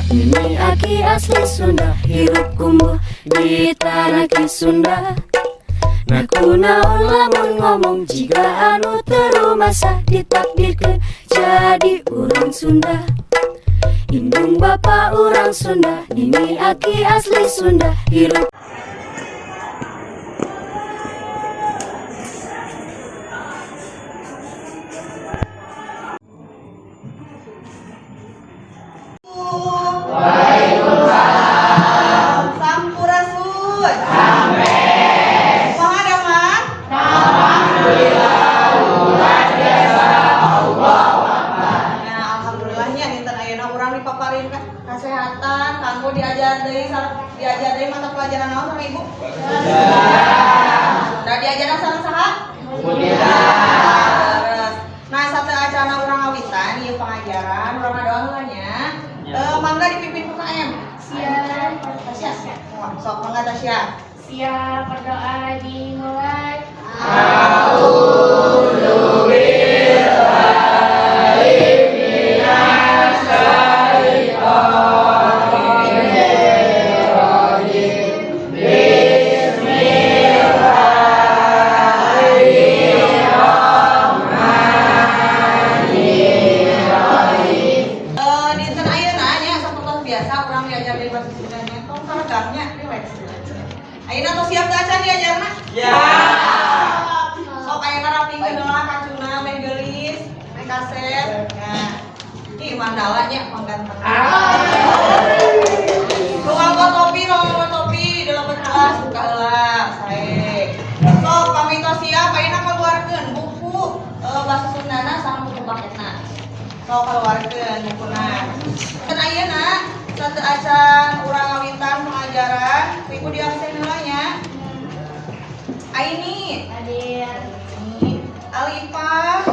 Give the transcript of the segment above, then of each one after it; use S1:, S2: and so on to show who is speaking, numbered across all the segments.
S1: Sunda, Nini Aki asli Sunda, hirup kumbuh di tanah Ki Sunda. Nah, kunaon lamun ngomong jiga anu teu rumasa, ditakdirkeun jadi urang Sunda. Indung bapa urang Sunda, Nini Aki asli Sunda, hirup
S2: Waalaikumsalam. Sampurasun. Rampes. Kumaha damang? Alhamdulillah, luar biasa. Allahu Akbar. Nah, alhamdulillahnya dinten ayeuna urang dipaparin kesehatan kanggo diajar deui, diajar deui mata pelajaran naon sama Ibu? Sunda. Diajaran sareng saha? Leres. Nah, sateuacana urang ngawitan ieu pengajaran, urang ngadoa heula nya. Eh, mangga dipimpin ku KM.
S3: Siap.
S2: Tasya. Wah, sok mangga, Tasya.
S3: Siap, berdoa dimulai.
S2: A'udzu billahi minasyaitonir Bismillahirrahmanirrahim. Eh, dinten ayeuna nya, sapertos biasa urang diajar deui bahasa Sunda nya. Tong saregam nya, relax, relax. Ayeuna tos siap teu acan diajarna? Ya. Sok ayeuna rapikeun heula kacuna, meh geulis, meh kasep. Nah, ih, mandala nya, pangganteng. Nu nganggo topi, nu nganggo topi di lebet kelas buka heula, sae. Sok pami tos siap, ayeuna keluarkeun buku bahasa Sundana sama buku paketna. Sok keluarkeun bukuna. Dan ayeuna sateuacan urang ngawitan pengajaran, ku Ibu diabsen heula nya. Aini,
S3: Hadir.
S2: Alifah,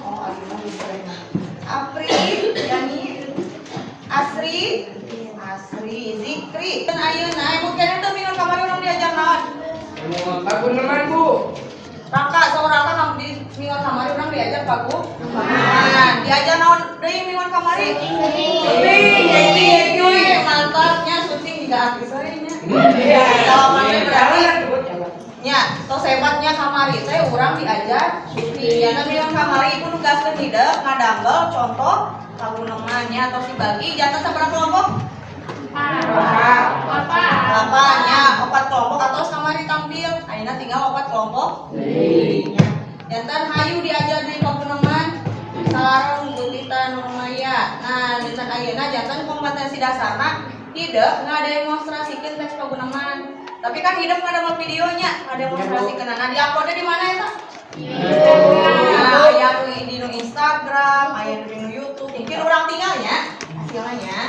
S2: oh, Alifah bisa. Apri, Yani, Asri, Asri, Zikri. Dan ayeuna emut keneh teu minggon kamari urang diajar naon?
S4: Paguneman, Bu.
S2: Raka, saur Raka di minggon kamari urang diajar paguneman. Diajar naon deui minggon kamari? Syuting, syuting, mantapnya syuting juga artis we nya.
S4: Iya.
S2: Jawabannya berarti nya, tos hebatnya kamari teh urang diajar syuting. Ya, tapi minggon kamari Ibu nugaskeun hidep ngadamel contoh pagunemannya atau dibagi janten sabaraha kelompok?
S3: Empat.
S2: Delapan nya, opat kelompok atau kamari tampil. Ayeuna tinggal opat kelompok. Nya. Janten hayu diajar di paguneman salareng Bu Tita Nurmaya. Nah, dinten ayeuna janten kompetensi dasarna hidep ngademonstrasikeun teks paguneman. Tapi kan hidep ngadamel videonya, ngademonstrasikeun. Nah, diuploadnya di mana eta? Nah, aya nu di nu Instagram, aya nu di nu YouTube. Mungkin urang tinggalnya hasilnya nya.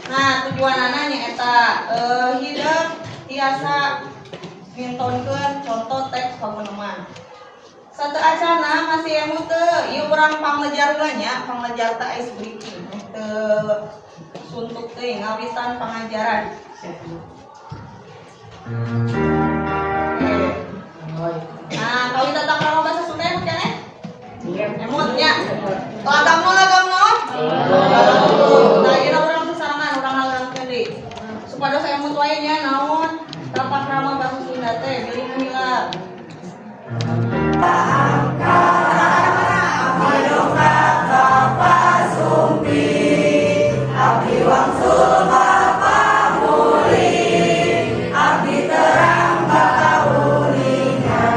S2: Nah, tujuanana nya eta hidep tiasa mintonkeun contoh teks paguneman. Sateuacana masih emut teu? Ieu urang panglejar heula nya, panglejar teh ice breaking. Teu suntuk teuing ngawitan pengajaran. Oke. Nah, kawit tata krama bahasa Sunda emut keneh? Emut nya. Lagam naon, lagam naon? Nah, ieu urang sasarengan urang lagamkeun deui. Supados emut wae nya naon tata krama bahasa Sunda teh, bilih nu hilap.
S5: Abdi dongkap ka Pasumping, abdi wangsul ka Pamulih, abdi terang bakauninga.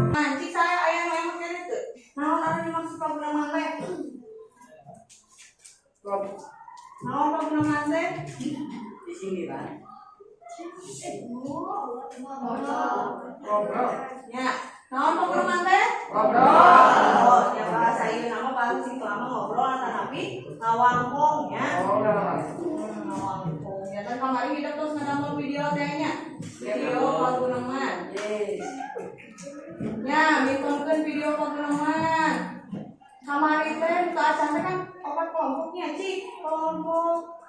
S2: Nah, cik saya aya nu emut keneh teu? Naon anu dimaksud paguneman teh? Naon paguneman teh?
S5: Di sini, Pak.
S4: Ngobrol.
S2: Ya, naon paguneman teh?
S4: Ngobrol.
S2: Oh, ya bahasa ieu nama bahasa sing lama ngobrol tapi ngawangkong nya.
S4: Oh, udah.
S2: Ngawangkong. Ya kan kamari kita terus ngadamel video teh nya. Video paguneman. Ya, mintonkeun video paguneman. Kamari teh teu acan teh kan opat kelompoknya, Cik. Kelompok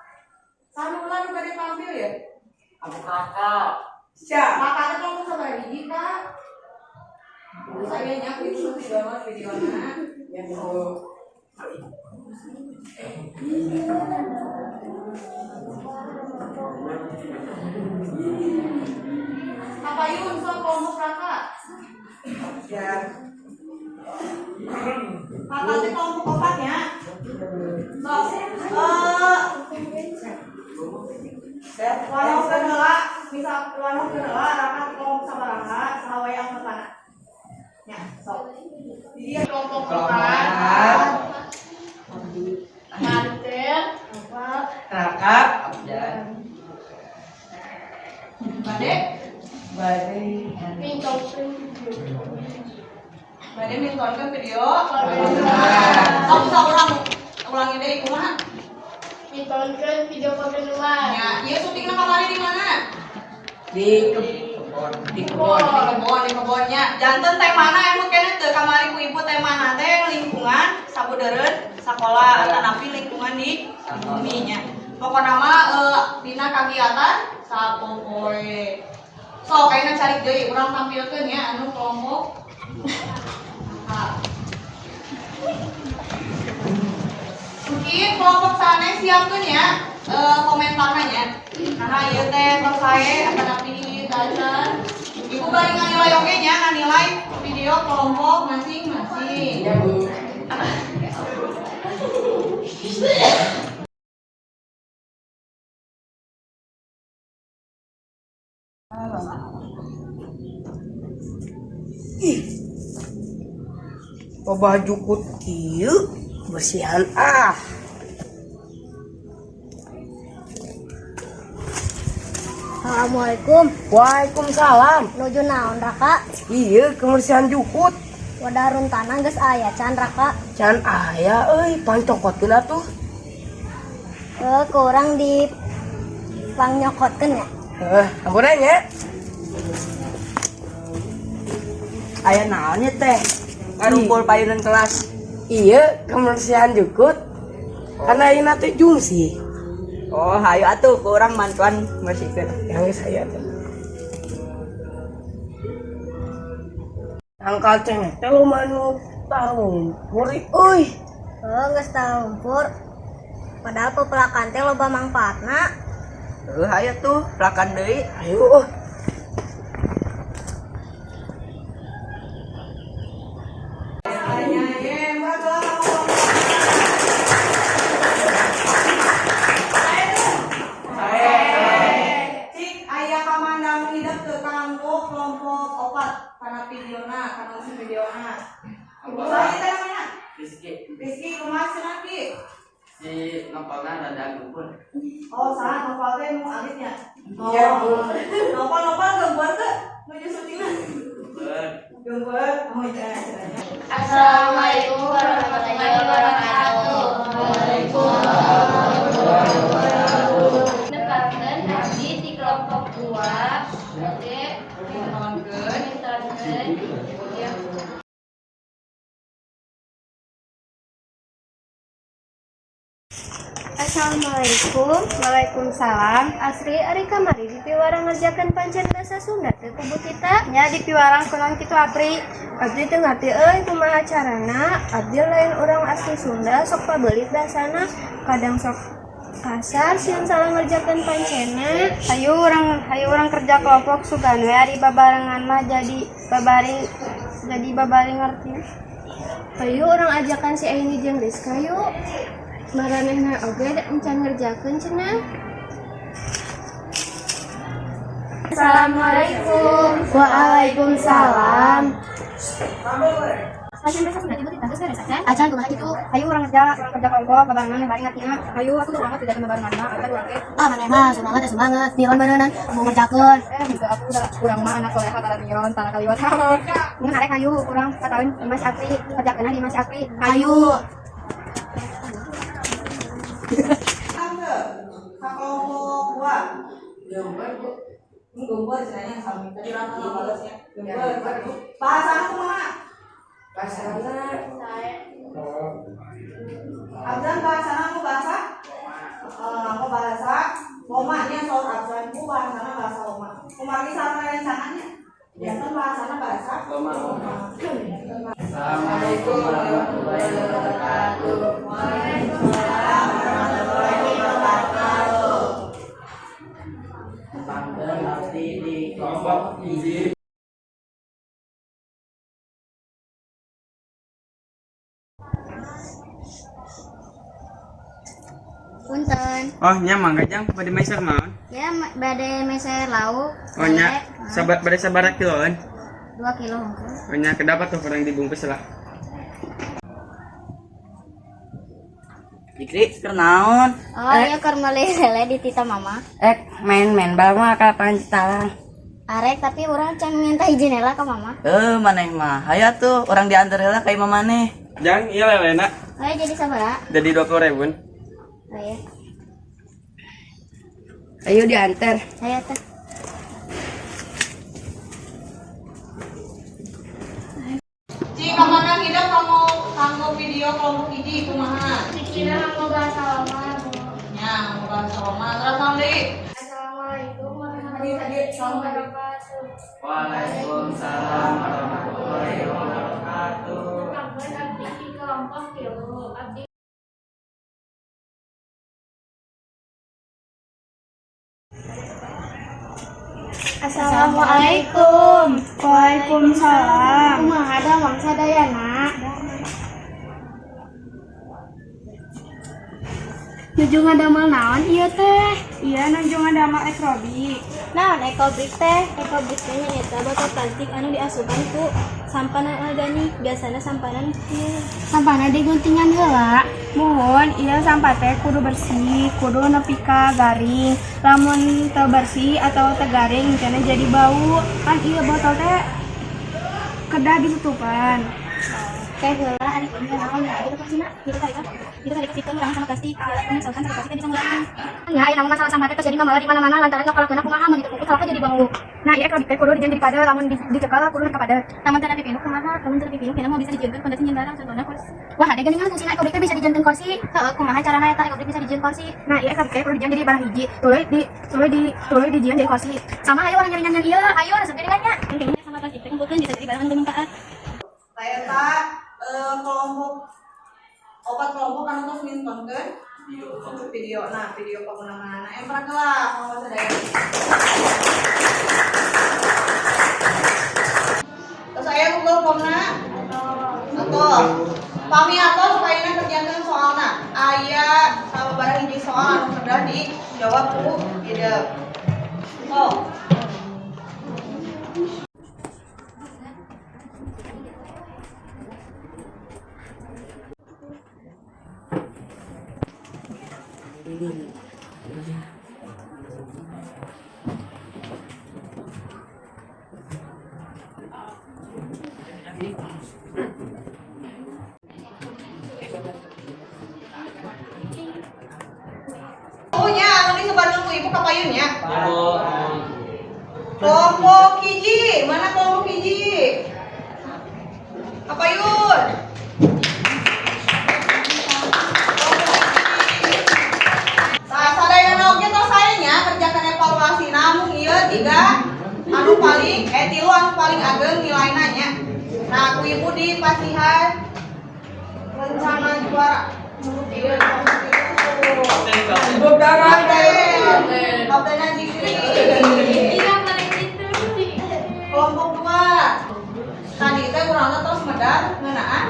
S2: Sanula nu bade tampil ya?
S5: Aku kakak.
S2: Siap. Kakak teh kelompok sabaraha hiji, Kak? Saya nya itu di download videona.
S5: Ya, Bu.
S2: Kapayun, sok kelompok Raka.
S5: Ya.
S2: Raka teh kelompok opat ya. Sok, eh, wanohkeun heula, misal wanohkeun heula Raka kelompok sabaraha, saha wae anggotana. Ya, sok. Jadi kelompok empat. Mantel,
S4: Raka. Abdan.
S2: Bade,
S4: Bade.
S2: Bade mintonkeun video. Sok bisa urang ulangi deui kumaha?
S3: Ditonton video pertemuan.
S2: Ya, ieu syutingna kamari di mana?
S4: Di kebon. Di kebon.
S2: Di kebon, di kebonnya. Janten temana emut keneh teu kamari ku ibu temana teh lingkungan sabudeureun sakola atanapi lingkungan di bumi nya. Pokona mah dina kagiatan sapopoe. Sok ayeuna calik deui urang tampilkeun ya anu kelompok. Nah. Mungkin kelompok sanes siapkeun ya komentarnya nya. Karena ieu teh tos sae atanapi tacan. Ibu bari nganilai oge nya, nganilai video kelompok masing-masing.
S4: Ya, Bu.
S5: Ih. Loba jukut kieu bersihan ah.
S6: Assalamualaikum.
S5: Waalaikumsalam.
S6: Nuju naon, Raka?
S5: Iya, kebersihan jukut.
S6: Wadah runtana geus aya can, Raka?
S5: Can aya euy, pangcokotkeun atuh.
S6: Eh, kurang di pangnyokotkeun ya.
S5: Heuh, ampun nya.
S7: Aya naonnya teh? Ngarumpul payunan kelas.
S5: Iya, kebersihan jukut. Karena ayeuna teh jungsi.
S7: Oh, hayu atuh ku urang mantuan bersihkeun.
S5: Yang saya teh. Tangkal cengek teh loba nu tarumpur euy.
S6: Oh, geus tarumpur. Padahal pepelakan teh loba mangfaatna.
S7: Heuh, hayu tuh pelakan deui.
S5: Ayo.
S2: Cik, aya kamandang hidup ke kanggo kelompok opat karena videona, karena isi videona. Ibu saya teh namanya?
S4: Rizky.
S2: Rizky, kumaha cenah Ki?
S4: Si Novalna rada gempur.
S2: Oh, saha Noval teh nu alitnya? Oh.
S5: Iya, Bu.
S2: Noval Noval gempur teu? Nuju syutingna?
S4: Gempur.
S2: Gempur. Oh iya, cenah.
S3: Assalamualaikum warahmatullahi wabarakatuh. Waalaikumsalam. Nepangkeun abdi di kelompok 2 bade
S2: Nontonkeun.
S3: mintonkeun video.
S8: Assalamualaikum. Waalaikumsalam. Asri, ari kamari dipiwarang ngerjakeun pancen bahasa Sunda teh ku Bu Tita?
S9: Nya, dipiwarang. Kunaon kitu, Apri?
S8: Abdi teu ngarti euy kumaha carana. Abdi lain urang asli Sunda, sok pabelit bahasana, kadang sok kasar, sieun salah ngerjakeun pancena.
S9: Hayu urang kerja kelompok, sugan we ari babarengan mah jadi babari ngerti.
S8: Hayu urang ajakan si Aini jeung Rizka yuk. Maranehna oge encan ngerjakeun cenah.
S9: Assalamualaikum.
S8: Waalaikumsalam.
S3: Pancen bahasa Sunda ti Bu Tita geus beres acan?
S6: Acan, kumaha kitu?
S9: Hayu urang kerja kelompok babarengan bari ngertina. Hayu aku semangat tidak babarengan mah atau urang ge.
S6: Ah, maneh mah semangat ya semangat. Miron beuneunan mau ngerjakeun.
S9: Eh, gitu aku udah urang mah anak soleha kada miron tanah kaliwat. Mun arek hayu urang kataweun Mas Apri kerjakeun di Mas Apri.
S6: Hayu.
S2: Tante, ka kelompok dua.
S4: Gempur, Bu.
S2: Ini gempur cenahnya sami. Tadi Raka nggak balas ya. Gempur. Bahasana kumaha?
S5: Bahasana.
S2: Abdan bahasana nu bahasa? Eh, aku bahasa Roma nya saur Abdan ku bahasana bahasa Roma. Kumargi sareng rencangannya? Janten bahasana bahasa
S4: Roma. Assalamualaikum warahmatullahi wabarakatuh.
S2: Waalaikumsalam.
S6: Punten.
S4: Oh nya, mangga Jang, bade meser naon?
S6: Ya, bade meser lauk.
S4: Oh nya, sabar, bade sabaraha kiloan?
S6: 2 kilo hungkul.
S4: Oh nya, kedap atuh kurang dibungkus lah.
S7: Dikri, keur naon?
S6: Oh, iya, keur meuli lele di tita mama.
S5: Main-main bal mah ka lapangan Citalang.
S6: Arek, tapi urang can minta izin heula ke mama.
S7: Eh, maneh mah. Hayu atuh, urang diantar heula ka imah maneh.
S4: Jang, iya lelena.
S6: Oh ya, jadi sabaraha?
S4: Jadi 20 ribuan.
S6: Oh ya.
S5: Ayo diantar.
S6: Hayu teh.
S2: Cing, kamana hidep kamu kanggo video kelompok hiji kumaha?
S3: Dikira mau bahasa lama, Bu.
S2: Nya, mau bahasa Roma. Terus naon deui?
S3: Assalamualaikum warahmatullahi wabarakatuh.
S4: Waalaikumsalam warahmatullahi wabarakatuh.
S3: Tepangkeun abdi di kelompok 3. Abdi
S8: Assalamualaikum. Waalaikumsalam.
S6: Kumaha damang sadayana? Nuju ngadamel naon ieu teh?
S8: Iya, nuju ngadamel ekrobik.
S6: Naon ekobrik teh? Ekobrik teh nyaeta botol plastik anu diasupan ku sampah organik, biasana sampahna kieu. Sampahna diguntingan heula.
S8: Muhun, iya, sampah teh kudu bersih, kudu nepi ka garing. Lamun teu bersih atau teu garing, cenah jadi bau. Kan iya botol teh kedah ditutupan.
S6: Teh heula ari ieu naon ya? Itu plastikna, gitu kali kan? Itu kali kasihkeun urang sama plastik. Ya, misalkan sama plastik teh bisa ngurangin. Ya, aya nama masalah sampah teh terus jadi mamalah di mana-mana lantaran ngakalakeunna kumaha mun ditutup kalahka jadi bau.
S9: Nah, iya, ekrobik teh kudu dijieun jadi padet, lamun dicekel kudu nepi ka padet.
S6: Lamun teu nepi pinuh kumaha? Lamun teu nepi pinuh kena mau bisa dijieunkeun pondasi nyieun barang, contohna kursi. Wah, ada geuningan fungsina ekobrik teh bisa dijieunkeun kursi. Heeh, kumaha carana eta ekobrik bisa dijieun kursi?
S9: Nah, iya, ekrobik teh kudu dijieun jadi barang hiji. Tuluy dijieun jadi kursi.
S6: Sama ayo urang nyari ieu, ayo resep geuningan nya. Kayaknya sama plastik teh kumpulkeun bisa jadi barang anu bermanfaat.
S2: Eta kelompok opat kelompok anu tos mintonkeun video. Nah, video pagunaman. Emprak lah kelompok sadaya. Terus aya Google Form-na? Atos. Pami atos, ayeuna kerjakeun soalna. Aya sababaraha hiji soal anu kedah dijawab ku hidep. Oh. Oh nya, anu disebarkeun ku ibu ka payun nya. Kelompok hiji, mana kelompok hiji? Ka payun. Kelompok hiji. Nah, sadayana oge tos sae nya kerjakan evaluasi, namun ieu tiga anu paling tilu anu paling ageng nilaina nya. Nah, ku ibu dipasihan rencana juara. Ieu kelompok tilu. Kapten, Kapten Jikri.
S3: Iya, paling gitu.
S2: Kelompok dua. Tadi teh urang teh tos medar ngeunaan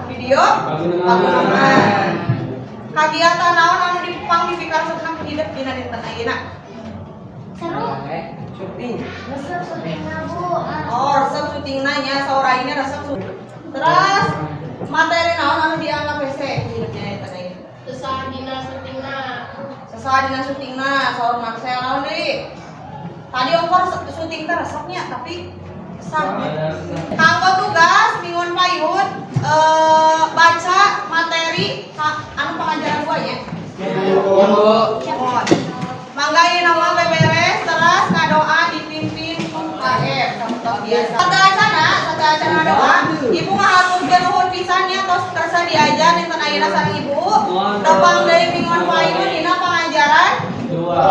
S2: video paguneman. Kagiatan naon anu dipang dipikaresepna ku hidep dina dinten ayeuna?
S3: Seru.
S4: Syuting.
S3: Resep syutingna, Bu.
S2: Oh, resep syutingna nya, saur ayeuna resep syuting. Terus materi naon anu dianggap hese ku hidep dina dinten ayeuna?
S3: Susah dina syutingna.
S2: Sesuai dina syutingna, saur Marcel naon deui? Tadi ongkor syuting teh resepnya tapi sah. Kanggo tugas minggon payun baca materi anu pengajaran gua nya. Mohon. Mangga ieu nama beberes terus ngadoa dipimpin ku AF kamu biasa. Satu acana doa, ibu ngahaturkeun nuhun pisan nya tos kersa diajar dinten ayeuna sareng ibu. Tepang deui minggon payun dina pengajaran dua.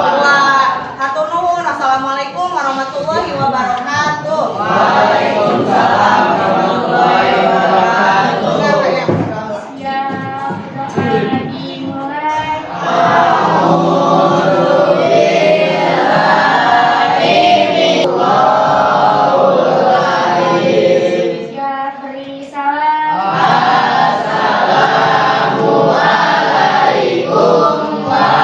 S2: Hatur nuhun. Assalamualaikum warahmatullahi wabarakatuh.
S4: Waalaikumsalam warahmatullahi wabarakatuh.
S2: Enggak, kayak.
S3: Siap, doa dimulai. Siap, beri salam.
S4: Assalamualaikum.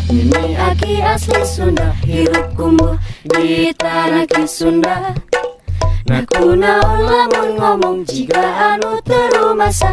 S1: Mimi Aki asli Sunda, hirup kumbuh di tanah Ki Sunda. Nah, kunaon lamun ngomong jiga anu teu rumasa.